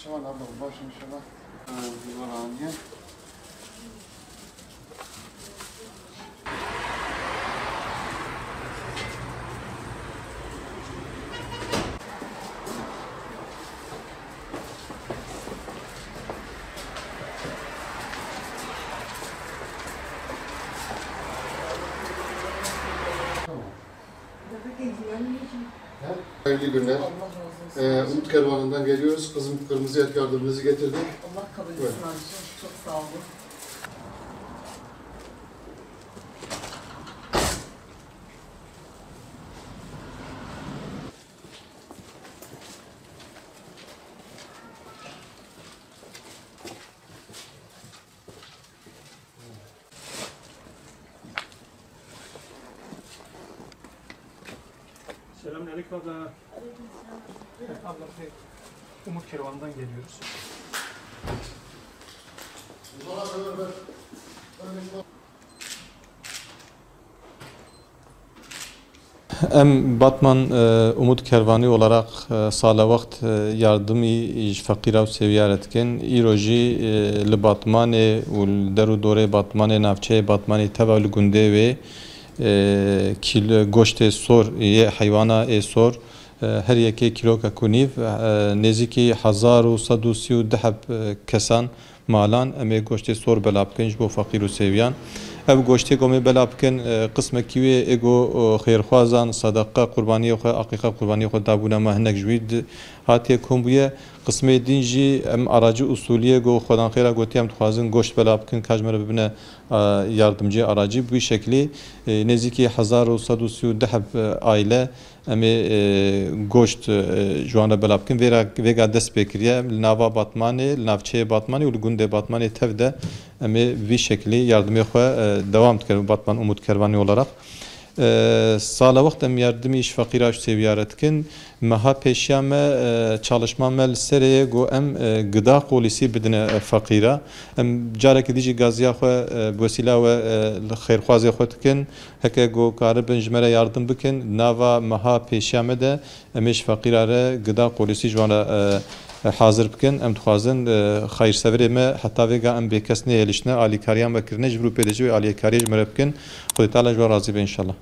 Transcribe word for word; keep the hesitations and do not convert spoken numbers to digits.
Tamam abla, baş inşallah. Ee, bir var abi. Tamam. Hayırlı günler. Ee, Umut Kervanı'ndan geliyoruz. Kızım, kırmızı et yardımınızı getirdik. Allah kabul etsin abicim. Çok sağ olun. Selamünaleyküm abla. Abla, şey, Umut Kervan'dan geliyoruz. Em Batman, e, Umut Kervanî olarak, e, sala wext, e, yardimî ji feqîra û sêwiya re dikin. Îro jî, e, li Batmanê û li der û dorê Batmanê, navçeyê Batmanê teva li gundê wê, e, kîl-, goştê sor yê heywana ê sor, e, her yekê kîlokek û nîv, e, nêzîkî hezar û sed û sî û du heb, e, kesan malan, em ê goştê sor bela bikin ji bo feqîr û sêwiyan. Ev goştê ku em ê bela bikin, e, qismekî wê ê ku, e, xêrxwazan, sedeqa qurbaniyê xwe, aqiqa qurbaniyê xwe dabûne me, hinek ji wî di-, hatiye kom bûye. Qismê din jî em aracî usuliyê ku Xwedan xêra gotiye, em dixwazin goşt bela bikin, ka ji me re bibine, e, yardimcî aracî. Bi wî şeklî, e, nêzîkî hezar û sed û sî û du heb, e, aile Em ê, e, goşt, e, ji wan re bela bikin. Vêra, vêga dest pê kiriye. Li nava Batmanê, li navçeyê Batmanê û li gundê Batmanê tev de em ê vî şekilî yardimê xwe, e, dewam dikin. Batman Umut Kervanî olarak. E, sala wext em yardimî ji feqîra ji sêwiya re dikin. Meha pêşiya me, e, çalışma me li serê ye ku em, e, gida qolîsî bidine, e, feqîra. Em carekî dî jî gaziya xwe, e, bi wesîla we, e, li xêrxwazê xwe dikin. Heke ku karibin ji me re yardim bikin, nava meha pêşiya me de em ê ji feqîra re gida qolîsî ji wan re, e, e, hazir bikin. Em dixwazin, e, xeyirseverê me heta vêga em bêkes nehêlişine, alîkariya me kirine, ji vir û pê de jî wê alîkariyê ji me re bikin. Xwedê Teala ji wan razî be înşallah.